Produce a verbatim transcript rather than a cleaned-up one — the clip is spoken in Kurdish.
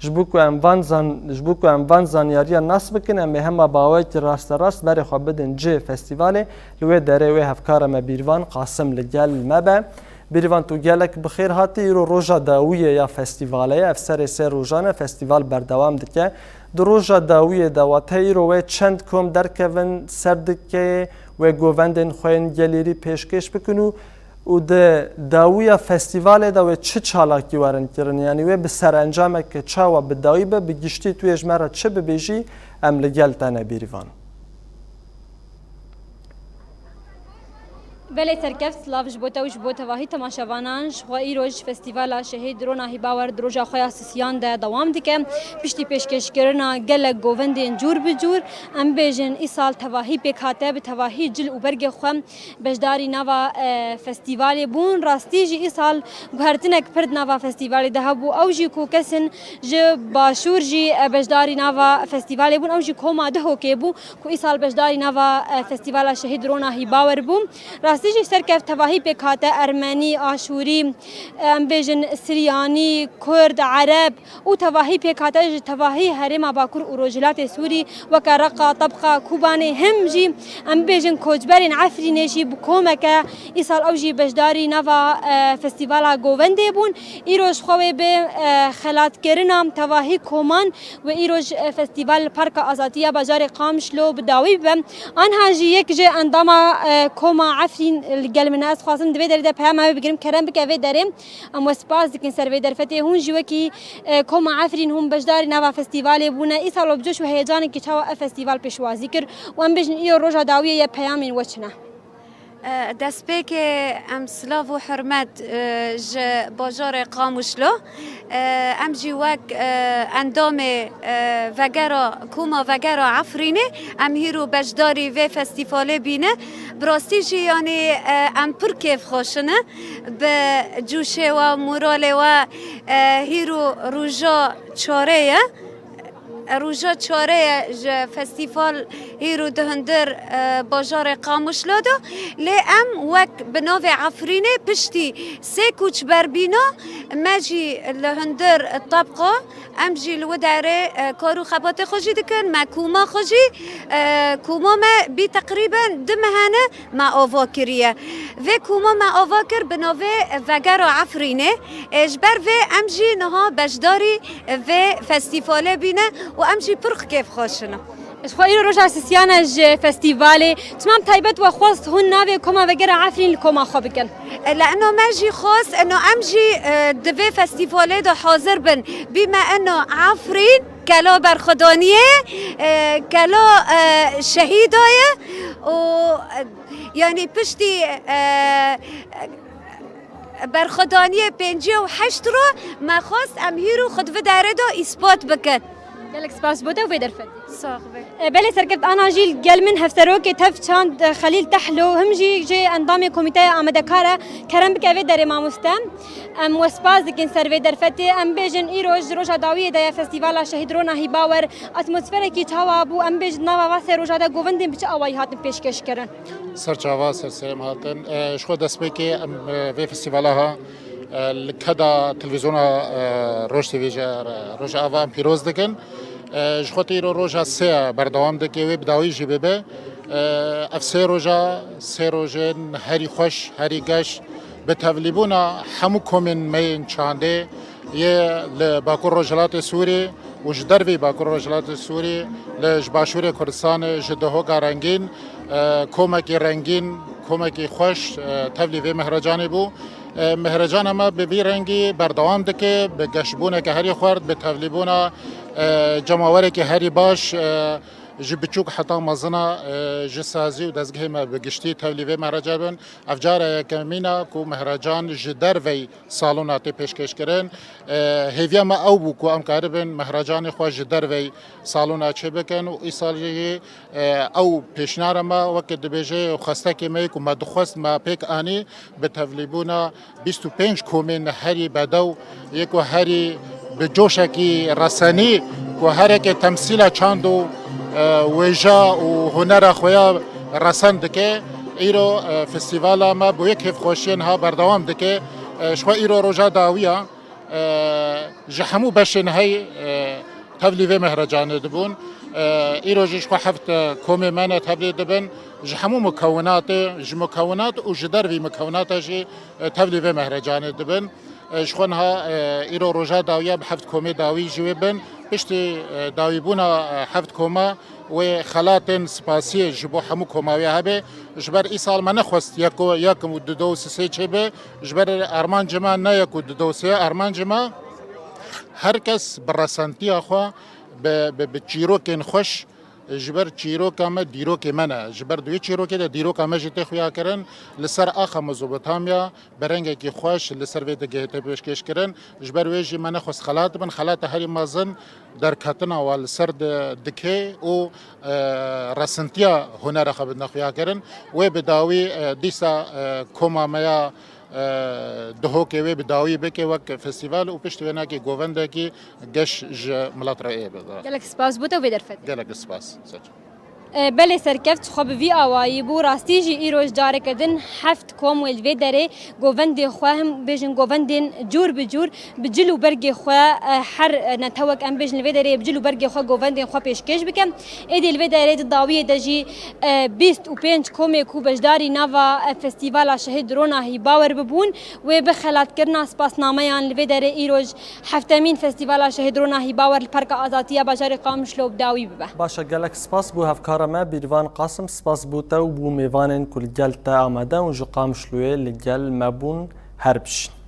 Ji bo ku em van zan-, ji bo ku em van zanyariya nas bikin, em ê hema bi awayekî rasterast berê xwe bidin cihê festîvalê. Li wê derê wê hevkara me Bîrvan Qasim li gel me be. Bîrvan, tu gelek bi xêr hatî. Îro roja dawiyê ya festîvalê ye. Ev serê sê rojan e festîval berdewam dike. Di roja dawiyê de, wate îro wê çend kom derkevin ser dikeyê, wê govendên xwe yên gelêrî pêşkêş bikin û û di dawiya festîvalê de wê çi çalakî werin kirin? Yanî wê bi serencameke çawa bi dawî be? Bi giştî tu yê ji me re çi bibêjî? Em li gel te ne, Bîrvan. Belê Serkeft, silav ji bo te û ji bo tevahî temaşevanan. Ji xwe îro ji Festîvala Şehîd Rona Hîbawer di roja xwe ya sisiyan de dewam dike. Piştî pêşkêşkirina gelek govendên cûr bi cûr, em bêjin îsal tevahî pêk hate, bi tevahî cil û bergê xwe beşdarî nava, e, festîvalê bûn. Rastî jî îsal guhertinek pir di nava festîvalê de hebû. Ew jî ku kesên ji başûr jî, e, beşdarî nava festîvalê bûn. Ew jî koma Dihokê bû ku îsal beşdarî nava, e, festîvala Şehîd Rona Hîbawer bû. Rastî jî Serkeft tevahî pêk hate, Ermenî, Aşûrî, e, em bêjin Siryanî, Kurd, Ereb, û tevahî pêkhate ji tevahî herêma Bakur û Rojhilatê Sûrî weke Reqa, Tebqa, Kobanê, him jî em bibêjin koçberên Efrînê jî bi komeke îsal ew jî beşdarî nava, e, festîvala Govendê bûn. Îro ji xwe wê bi, e, xelatkirina tevahî koman wê îro ji, e, festîval li Parka Azadî ya bajarê Qamişlo bi dawî bibe. Anha jî yek ji endama, e, Koma Efrîn li gel min e. Ez xwazim di vê derê de peyama wê bigirim. Kerem bike vê derê. Em we spas dikin ser vê derfetê. Hûn jî wekî, e, Koma Efrîn hûn beşdarî nava festîvalê bûne. Îsal we bi coş û heyecanekî çawa ev festîval pêşwazî kir û em bêjin îro roja dawiyê ye, peyamên we çi ne? E, destpêkê em silav û hurmet, e, ji bajarê Qamişlo. E, em jî wek, e, endamê, e, vegera, Koma Vegera Efrînê em hîro beşdarî vê festîvalê bîne. Bi rastî jî, yanî, e, em pir kêfxweş ine. Bi cûşê we, moralê we, e, hîro roja çarê ye. Roja çarê ye ji festîval hîro di hundir, e, bajarê Qamişlo de. Lê em wek bi navê Efrînê piştî sê koçberbîna me jî li hundir Tebqa Em jî li wê derê, e, kar û xebatê xwe jî dikin. Me koma xwe jî, e, koma me bî teqrîben du meh hene me ava kiriye. Vê koma me ava kir bi navê Vegera Efrînê. E, ji ber vê em jî niha beşdarî vê festîvalê bîne û em jî pir kêfxweş in. Ji xwe îro roja sisiyan e ji festîvalê. Çima bi taybet we xwest hûn navê Koma Vegera Efrîn li koma xwe bikin? E, li eno me jî xwest, eno em jî, e, di vê festîvalê de hazir bin. Bîme eno Efrîn, kela berxwedaniyê, e, kela, e, şehîda ye û, e, yanî piştî, e, berxwedaniyê pêncî û heşt ro me xwest em hîro xwe di vê derê de îspat bikin. Gelek spas bo te û vê derfetê. Sax be. E, belê Serkeft, ana jî gel min hevserokê tev çand, e, Xelîl Tehlo, him jî jê endamê komîteya amadekar e. Kerem bike vê derê mamoste. Em we spas dikin ser vê derfetê. Em bêjin îro ji roja dawiyê de ye festîvala Şehîd Rona Hîbawer. Atmosferekî çawa bû? Em bêjin nava va sê roja de govendên bi çi awayî hatin pêşkêş kirin? Ser çava, ser serê me hatin. E, ji xwe destpêkê em, e, vê festîvala ha, e, li keda televîzyona, e, Roj T V jî, e, Rojava em pîroz dikin. E, ji xwe tê îro roja sê ye berdewam dike, wê bi dawî jî bibe. E, ev sê roja, sê rojên herî xweş, herî geş, bi tevlîbûna hemû komên me yên çandê, yê li Bakur Rojhilatê Sûrî û ji dervî Bakur Rojhilatê Sûrî, li, ji Başûrê Kurdistanê, ji Dihoka rengîn, e, komekî rengîn, komekî xweş, e, tevlî vê mehrecanê bû. E, mehrecana me bi vî rengî berdewam dike, bi geşbûneke herî xurt, bi tevlîbûna, e, cemawerekî herî baş, e, ji biçûk heta mezina, e, ji sazî û dezgehê me bi giştî tevlî vê mehreca bin. Ev cara yekemîn e ku mehrecan ji dervey salona tê pêşkêşkirin. E, hêviya me ew bû ku em karibin mehrecanê xwe ji dervey salona çêbikin û îsal jî, e, ew pêşnara me weke dibêje xwestekê me yê ku me dixwest me pêk anî bi tevlîbûna bîst û pênc komên herî bedew yê ku herî bi coşekî resenî ku hereke temsîla çand û, e, wêja û hunera xwe ya resen dike. Îro, e, festîvala me bi wê kêfxweşiyê niha berdewam dike. E, ji xwe îro roja dawiya, e, Ji hemû beşên hey, e, tevlî vê mehrecanê dibûn. E, îro jî ji xwe heft, e, komê me ne tevlî dibin. Ji hemû mukewinatê, ji mukewinat û ji dervî mukewinata jî, e, tevlî vê mehrecanê dibin. E, ji xwe niha, e, îro roja dawiya bi heft komê dawî ji wê bin. Piştî, e, dawîbûna, e, heft koma wê xelatên spasiyê ji bo hemû koma wê hebe. Ji ber îsal me nexwest yek û yek û dido û sisê çêbe. Ji ber armancê me ne yek û dido sê, armancê me her kes bi resentiya xwe, bi, bi, bi çîrokên xweş, ji ber çîroka me dîrokê me ne. Ji ber di wê çîrokê de dîroka me jî tê xuya kirin. Li ser axa Mezopotamya bi rengekî xweş li ser vê digehê tê pêşkêş kirin. Ji ber wê jî me nexwest xelat bin. Xelata herî mezin derketina wa li ser di, dikê û, e, resintiya hunera xwe bidine xuya kirin. Wê bi dawî, e, dîsa, e, koma me ya, e, Duhokê wê bi dawî bike wek festîval û pişt wênekî govendekî geş ji milet re ê bibe. Gelek spas bo te û vê derfetê. Gelek spas. Sağ ol. E, belê serkeft xwe bi vî awayî bû. Rastî jî îroj careke din heft kom wê li vê derê govendê xwe, him bêjin govendên cûr bi cûr, bi cil û bergê xwe, e, her, e, netewek em bêjin li vê derê bi cil û bergê xwe govendên xwe pêşkêş bike. Êdî li vê derê di dawiyê de jî, e, bîst û pênc komê ku beşdarî nava, e, festîvala Şehîd Rona Hîbawer bibûn, wê bi xelatkirina spasnameyan li vê derê îroj heftemîn Festîvala Şehîd Rona Hîbawer li Parka Azadiya bajarê Qamişlo bi dawî bibe. Baş e, gelek spas bo hevkara me Bîrvan Qasim, spas bo te û bo mêvanên ku li gel te amade û ji Qamişloyê li gel me bûn. Her bijîn.